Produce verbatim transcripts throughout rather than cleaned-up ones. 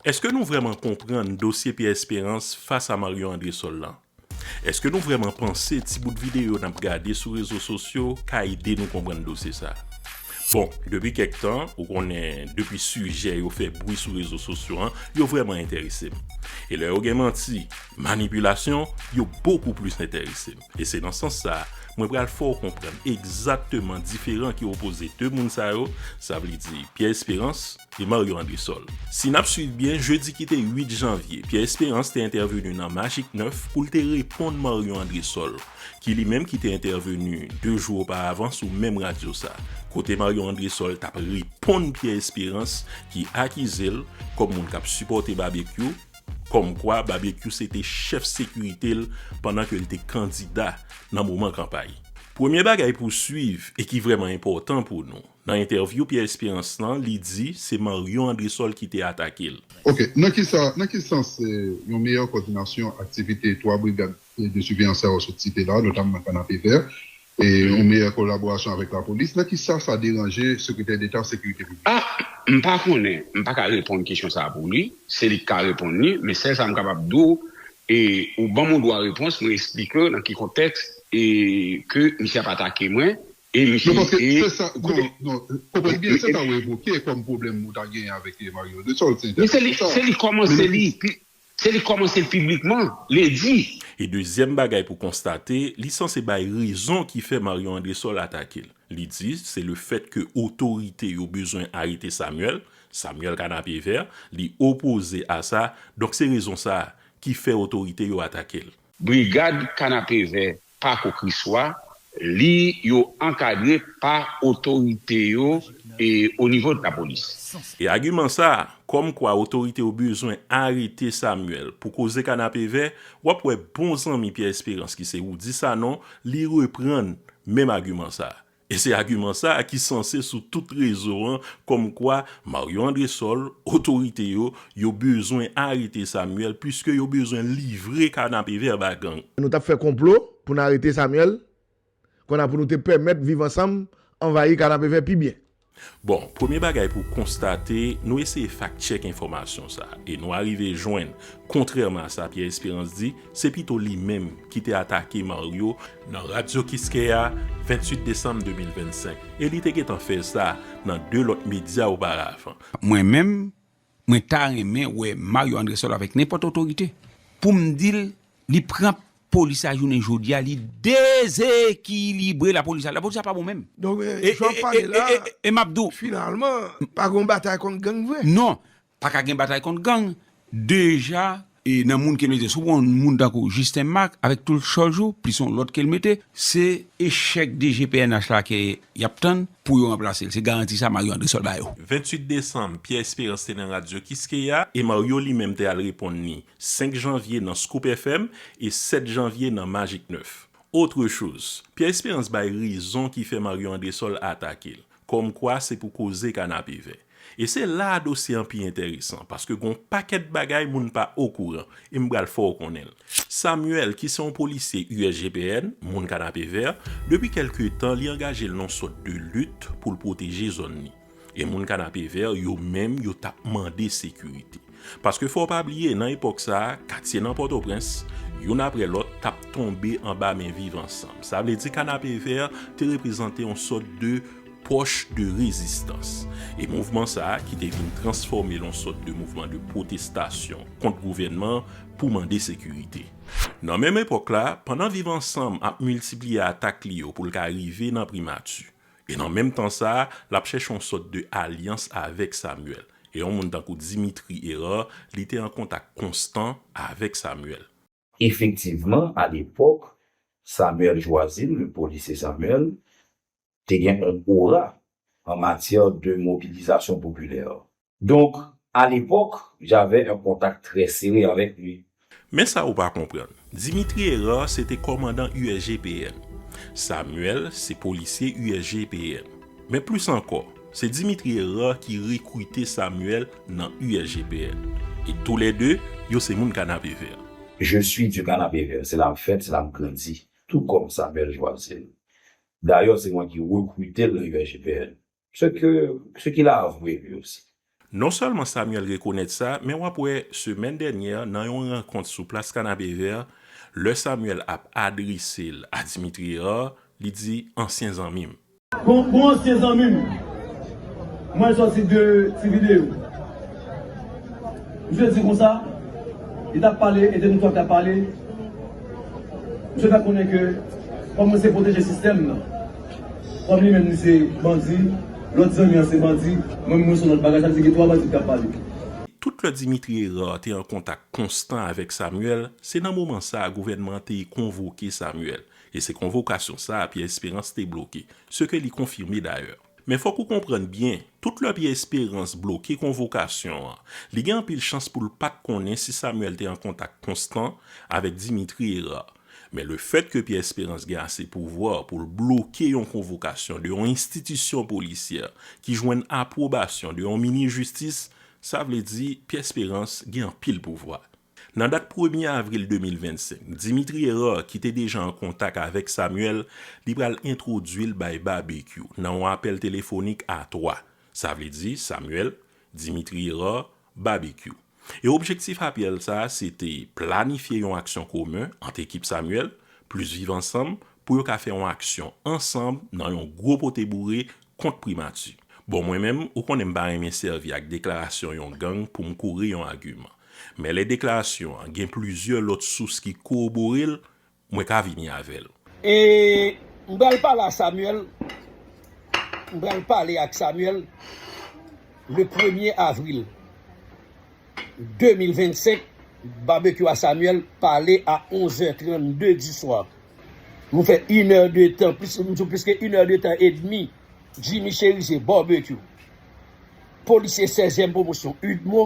Èske nou vrèman konprann dosye Pierre Espérance fas a Mario Andrésol lan? Èske nou vrèman panse ti bout videyo n ap gade sou rezo sosyo ka ede nou konprann dosye sa? Bon, depi kèk tan, ou konnen, depi sijè yo fè bri sou rezo sosyo an, yo vrèman enterese m. E lè yo gen manti, manipilasyon, yo bokou plis enterese m. E se nan sans sa a, mwen pral fè w konprann egzakteman diferan ki opoze de moun sa yo, sa vle di Pierre Espérance e Mario Andrésol. Si n ap swiv byen, jedi ki te uit janvye, Pierre Espérance te entèveni nan Magic nèf pou l te reponn Mario Andrésol, ki li menm ki te entèveni de jou oparavan sou menm radyo sa, kote Mario Andrésol t ap reponn Pierre Espérance ki akize l kòm moun k ap sipòte Babekyou, kòmkwa Babekyou se te chèf sekirite l pandan ke l te kandida nan moman kanpay. Premye bagay pou swiv e ki vrèman enpòtan pou nou, nan entèvyou Pierre Espérance lan, li di se Mario Andrésol ki te atake l. Ok, nan ki sa, nan ki sans eh, yon meyè kòdinasyon aktivite twa brigad eh, de siveyans sa yo sot site la, notamman Kanapevè, e yon meyè kolaborasyon avèk lapolis, nan ki sa sa deranje sekretè deta sekirite piblik? Ah, m pa konnen, m pa ka reponn kesyon sa a pou li, se li k ka reponn li, men sèl sa m kapab di w, e ou ban m yon dwa repons, mwen eksplike w nan ki kontèks e ke misye ap atake mwen, e misye... Non, paske e, se sa, koute, non, non, konprann byen, se sa w evoke kòm pwoblèm ou ta genyen avèk eh, Mario Andrésol, se men se li, enteresan sa. Se li kòmanse li, pi- Se li k kòmanse l piblikman, lendi. E dezyèm bagay pou konstate, li sanse bay rezon ki fè Mario Andrésol atake l. Li di se lefèt ke otorite yo bezwen arete Samuel, Samuel Kanapevè, li opoze a sa, donk se rezon sa a ki fè otorite yo atake l. Brigad Kanapevè pa Kokriswa, li yo ankadre pa otorite yo e o nivo de lapolis. E agiman sa a, kòmkwa otorite yo bezwen arete Samuel pou koze Kanapevè, w ap wè bon zanmi Pierre Espérance ki se Roudy Sanon, li reprann menm agiman sa a. E se agiman sa a ki sanse sou tout rezo an, kòmkwa Mario Andrésol, otorite yo, yo bezwen arete Samuel, piske yo bezwen livre Kanapevè ba gang. Nou t ap fè konplo pou n arete Samuel, kounye a pou nou te pèmèt Viv Ansanm anvayi Kanapevè pi byen. Bon, premye bagay pou konstate, nou eseye fact check enfòmasyon sa a, e nou arive jwenn, kontrèman a sa Pierre Espérance di, se pito li menm ki te atake Mario nan Radyo Kiskeya, venntuit desanm de mil vennsenk, e li te gentan fè sa nan de lòt medya oparavan. Mwen menm, mwen ta renmen wè Mario Andrésol avèk nenpòt otorite pou m di l, li pran polis la jounen jodi a, li dezekilibre lapolis la. Lapolis la pa bon menm. Donk, eh, e, jan w ap pale la, e, e, e m ap di w, finalman, pa gen batay kont gang vre. Non, pa ka gen batay kont gang. Deja, e nan moun ke l mete, si w pran yon moun tankou Justin Marc, avèk tout chòj ou, plis yon lòt ke l mete, se echèk D G P N H la ke y ap tann pou yo ranplase l. Se garanti sa Mario Andrésol ba yo. Venntuit desanm, Pierre Espérance te nan Radyo Kiskeya, e Mario li menm te al reponn li senk janvye nan Scoop F M e sèt janvye nan Magic nèf. Autre chose, Pierre Espérance bay rezon ki fè Mario Andrésol atake l, kòmkwa se pou koze Kanapevè. E se la a dosye an pi enteresan, paske gen yon pakèt bagay moun pa okouran, e m pral fè w konnen l. Samuel, ki se yon polisye U S G P N, moun Kanapevè, depi kèlke tan, li angaje l nan yon sòt de lit pou l pwoteje zòn li. E moun Kanapevè yo menm, yo t ap mande sekirite. Paske fò w pa bliye, nan epòk sa a, katye nan Pòtoprens, youn apre lòt, t ap tonbe anba men Viv Ansanm. Sa vle di Kanapevè te reprezante yon sòt de pòch de rezistans. E mouvman sa a, ki te vin transfòme l an sòt de mouvman de pwotestasyon kont gouvènman an pou mande sekirite. Nan menm epòk la, pandan Viv Ansanm ap miltipliye atak li yo pou l ka rive nan primati, e nan menm tan sa a, l ap chèche yon sòt de alyans avèk Samuel. E yon moun tankou Dimitri Hérard, li te an kontak konstan avèk Samuel. Efektivman, alepòk, Samuel Joisil, le policier Samuel, te gen yon ora an matyè de mobilizasyon popilè. Donk, à l'époque, j'avais un contact très serré avec lui. Men sa ou pa konprann. Dimitri Hérard se te kòmandan U S G P N. Samuel se polisye U S G P N. Men plis ankò, se Dimitri Hérard ki rekrite Samuel nan U S G P N. E toulède, yo se moun Kanapevè. Je suis du Canapé Vert. Se la m fèt, se la m grandi. Tout comme Samuel Joisil. D'ailleurs, c'est moi qui recrutais le U S G P N. Ce que, ce qu'il a avoué lui aussi. Non sèlman Samuel rekonèt sa, men w ap wè semèn dènyè nan yon rankont sou plas Kanapevè, lè Samuel ap adrese l a Dimitri Hérard, li di ansyen zanmi m. Bon, bon ansyen zanmi m, mwen sòti de ti videyo. Misye di konsa, li t ap pale, e te nou tout t ap pale. Misye fè konnen ke, kòm mwen se pwoteje sistèm nan, kòm li menm li se bandi, lòt zanmi an se bandi, mwen mwen se yon lòt bagay, sa vle di gen twa bandi k ap pale. Tout lè Dimitri Hérard te an kontak konstan avèk Samuel, se nan moman sa a gouvènman an te konvoke Samuel. E se konvokasyon sa a Pierre Espérance te bloke, ce que li konfime dayè. Men fòk ou konprann byen, tout lè Pierre Espérance bloke konvokasyon an, li gen anpil chans pou l pa t konnen si Samuel te an kontak konstan avèk Dimitri Hérard. Men lefèt ke Pierre Espérance gen ase pouvwa pou l bloke yon konvokasyon de yon enstitisyon polisyè ki jwenn apwobasyon de yon minis jistis, sa vle di Pierre Espérance gen anpil pouvwa. Nan dat premye avril de mil vennsenk, Dimitri Hérard, ki te deja an kontak avèk Samuel, li pral entwodui l bay Babekyou nan yon apèl telefonik a twa. Sa vle di Samuel, Dimitri Hérard, Babekyou. E objektif apèl sa a se te planifye yon aksyon komen ant ekip Samuel plis Viv Ansanm pou yo ka fè yon aksyon ansanm nan yon gwo pote boure kont primati. Bon, mwen menm, ou konnen m pa renmen sèvi ak deklarasyon yon gang pou m kouri yon agiman. Men lè deklarasyon an gen plizyè lòt sous ki kowobore l, mwen ka vini avè l. E m pral pale a Samuel, m pral pale ak Samuel le premye avril de mil vennsenk, Babekyou a Samuel pale a onzè trannde di swa. Nou fè inè de tan, plis, m di w plis ke inè de tan edmi. Jimmy Chérizier, Babekyou, polisye sèzyèm pwomosyon, U D M O,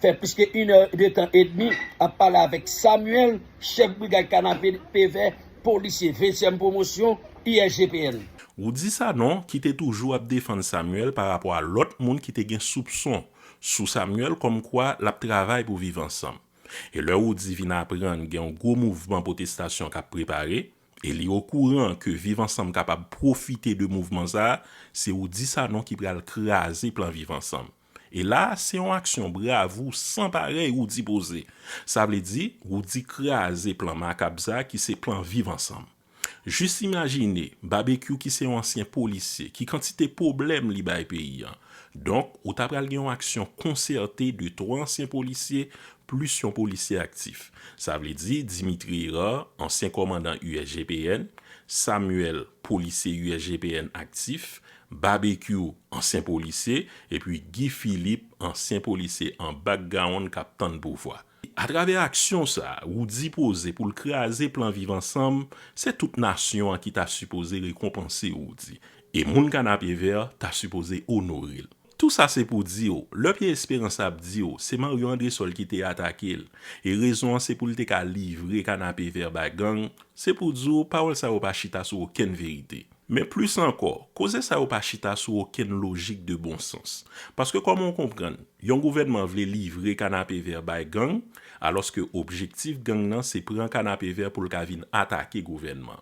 fè plis ke inè de tan edmi ap pale avèk Samuel, chèf brigad Kanapevè, polisye ventyèm pwomosyon, U S G P N. Roody Sanon, ki te toujou ap defann Samuel pa rapò a lòt moun ki te gen soupson sou Samuel kòmkwa l ap travay pou Viv Ansanm. E lè Roody vin aprann gen yon gwo mouvman pwotestasyon k ap prepare, e li okouran ke Viv Ansanm kapab pwofite de mouvman sa a, se Roody Sanon ki pral kraze plan Viv Ansanm. E la a, se yon aksyon bravou san parèy Roody poze. Sa vle di, Roody kraze plan makab sa a ki se plan Viv Ansanm. Jis imajine, Babekyou ki se yon ansyen polisye, ki kantite pwoblèm li bay peyi an. Donk, ou ta pral gen yon aksyon konsète de twa ansyen polisye plis yon polisye aktif. Sa vle di Dimitri Hérard, ansyen kòmandan U S G P N, Samuel, polisye U S G P N aktif, Babekyou, ansyen polisye, epi Guy Philippe, ansyen polisye an bakgawonn k ap tann pouvwa. Atravè aksyon sa a, Roody poze pou l kraze plan Viv Ansanm, se tout nasyon an ki ta sipoze rekonpanse Roody. E moun Kanapevè ta sipoze onore l. Tou sa se pou di w, lè Pierre Espérance ap di w se Mario Andrésol ki te atake l, e rezon an se pou l te ka livre Kanapevè bay gang, se pou di w pawòl sa yo pa chita sou okenn verite. Men plis ankò, koze sa yo pa chita sou okenn lojik de bon sans. Paske kòman w konprann, yon gouvènman vle livre Kanapevè bay gang, alòske objektif gang nan se pran Kanapevè pou l ka vin atake gouvènman.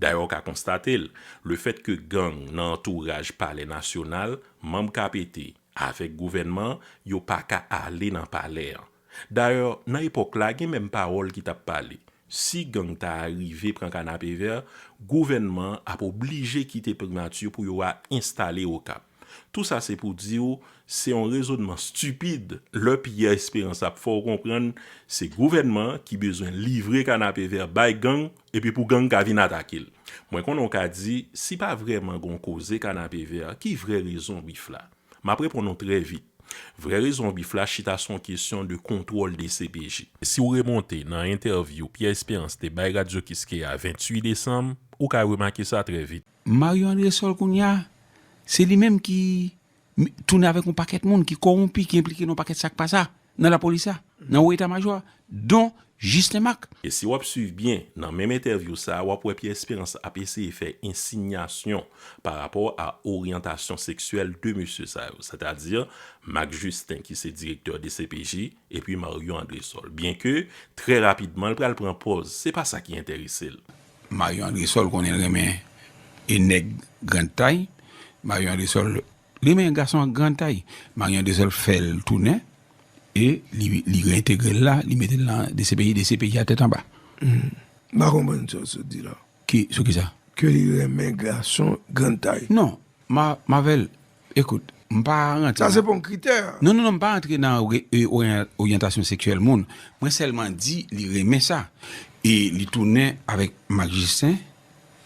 Dayè w ka konstate l, lefèt ke gang nan antouraj Palè Nasyonal, manm K P T, avèk gouvènman, yo pa ka ale nan palè an. Dayè, nan epòk la, gen menm pawòl ki t ap pale. Si gang ta arive pran Kanapevè, gouvènman an ap oblije kite primati pou yo a enstale Okap. Tou sa se pou di w, se yon rezònman stipid lè Pierre Espérance ap fè w konprann se gouvènman an ki bezwen livre Kanapevè bay gang epi pou gang ka vin atake l. Mwen konnen w ka di, si pa vrèman gen yon koze Kanapevè, ki vrè rezon bif la? M ap reponn ou trè vit. Vrè rezon bif la chita sou yon kesyon de kontwòl D C P J. Si w remonte nan entèvyou Pierre Espérance te bay Radyo Kiskeya venntuit desanm, ou ka remake sa trè vit. Mario Andrésol kounye a, se li menm ki tounen avèk yon pakèt moun ki kòwonpi, ki enplike nan yon pakèt sa k pa sa, nan lapolis la, nan wo eta majò a, don Justin Marc. E si w ap swiv byen, nan menm entèvyou sa a, w ap wè Pierre Espérance ap eseye fè ensinyasyon pa rapò a oryantasyon seksyèl de mesye sa yo, sètadi Marc Justin ki se direktè D C P J epi Mario Andrésol, byenke trè rapidman l pral pran pòz se pa sa ki enterese l. Mario Andrésol konnen l renmen e nèg grann tay. Mario Andrésol renmen yon gason an gran tay. Marion Andrésol fè l tounen, e li, li reyentegre l la, li mete l nan D C P I, D C P I a tèt anba. M pa konprann sa w sot di la. Ki, sou ki sa? Ke li renmen gason gran tay. Non, ma, Marvel, ekout, m pa rantre. Sa se pa yon kritè. Non, non, non, m pa rantre nan orye- e, oryan- oryantasyon seksyèl moun. Mwen sèlman di li renmen sa. E li tounen avèk Marc Justin,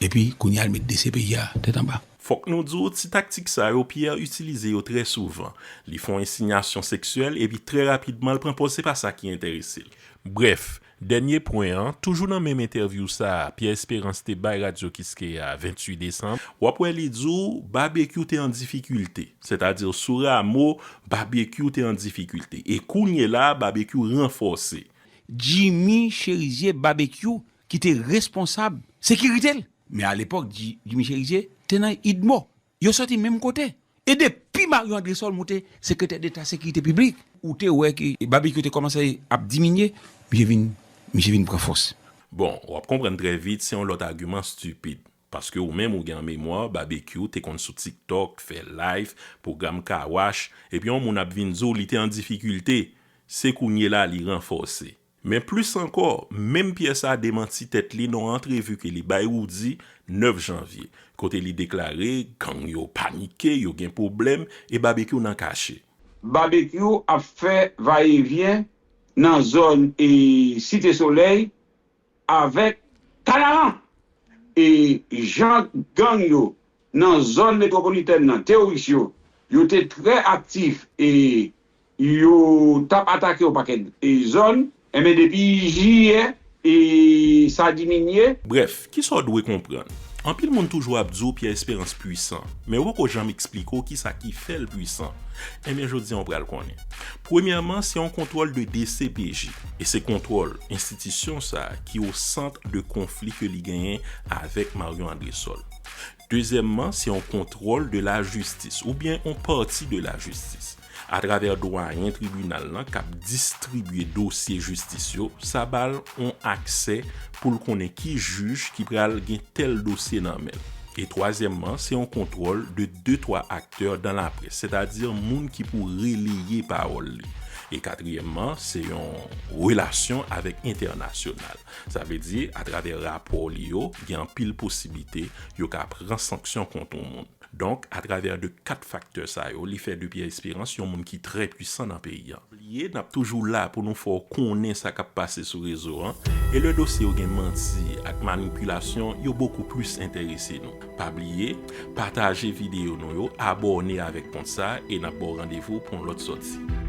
epi kounye a l met D C P I a tèt anba. Fòk nou di w, ti taktik sa yo, Pierre itilize yo trè souvan. Li fè yon ensinyasyon seksyèl, epi trè rapidman, l pran pòz se pa sa ki enterese l. Brèf, dènye pwen an, toujou nan menm entèvyou sa a, Pierre Espérance te bay Radyo Kiskeya a venntuit desanm, w ap wè li di w Babekyou te an difikilte. Sètadi, sou Rameau, Babekyou te an difikilte. E kounye la a, Babekyou ranfòse. Jimmy Chérizier Babekyou ki te responsab sekirite l. Men alepòk, Jimmy Chérizier te nan UDMO. Yo sòti menm kote. E depi Marion Andrésol moute sekretè deta sekirite piblik, ou te wè ke Babekyou te kòmanse ap diminye, misye vin, misye vin pran fòs. Bon, w ap konprann trè vit, se yon lòt agiman stipid. Paske ou menm ou gen an memwa, Babekyou te konn sou TikTok, fè live, pwogram Car Wash, epi yon moun ap vin di w li te an difikilte, se kounye la li ranfòse. Men plis ankò, menm Pierre sa a demanti tèt li nan yon antrevi ke li bay Roody nèf janvye, kote li deklare gang yo panike, yo gen pwoblèm, e Babekyou nan kache. Babekyou ap fè vayevyen nan zòn e Site Solèy avèk Kanaran. E jan gang yo nan zòn metwopolitèn nan, teworis yo, yo te trè aktif e yo t ap atake yon pakèt e zòn, enben depi jiyè e sa diminye. Brèf, kisa w dwe konprann? Anpil moun toujou ap di w Pierre Espérance pwisan, men yo poko janm eksplike w kisa ki fè l pwisan. Enben jodi a w pral konnen. Premyèman, se yon kontwòl de D C P J, e se kontwòl enstitisyon sa a ki o sant de konfli ke li genyen avèk Marion Andrésol. Dezyèmman, se yon kontwòl de lajistis, oubyen yon pati de lajistis, atravè dwayen tribinal lan k ap distribye dosye jistis yo, sa ba l yon aksè pou l konnen ki jij ki pral gen tèl dosye nan men l. E twazyèmman, se yon kontwòl de de twa aktè dan laprès, sètadi moun ki pou releye pawòl li. E katriyèmman, se yon relasyon avèk entènasyonal. Sa vle di, atravè rapò li yo, gen anpil posiblite yo ka pran sanksyon kont yon moun. Donk, atravè de kat faktè sa yo, li fè de Pierre Espérance yon moun ki trè pwisan nan peyi a. Bliye, n ap toujou la pou nou fè w konnen sa k ap pase sou rezo an, e lè dosye yo gen manti ak manipilasyon, yo bokou plis enterese nou. Pa bliye, pataje videyo nou yo, abòne avèk kont sa, e n ap ba w randevou pou yon lòt sòti.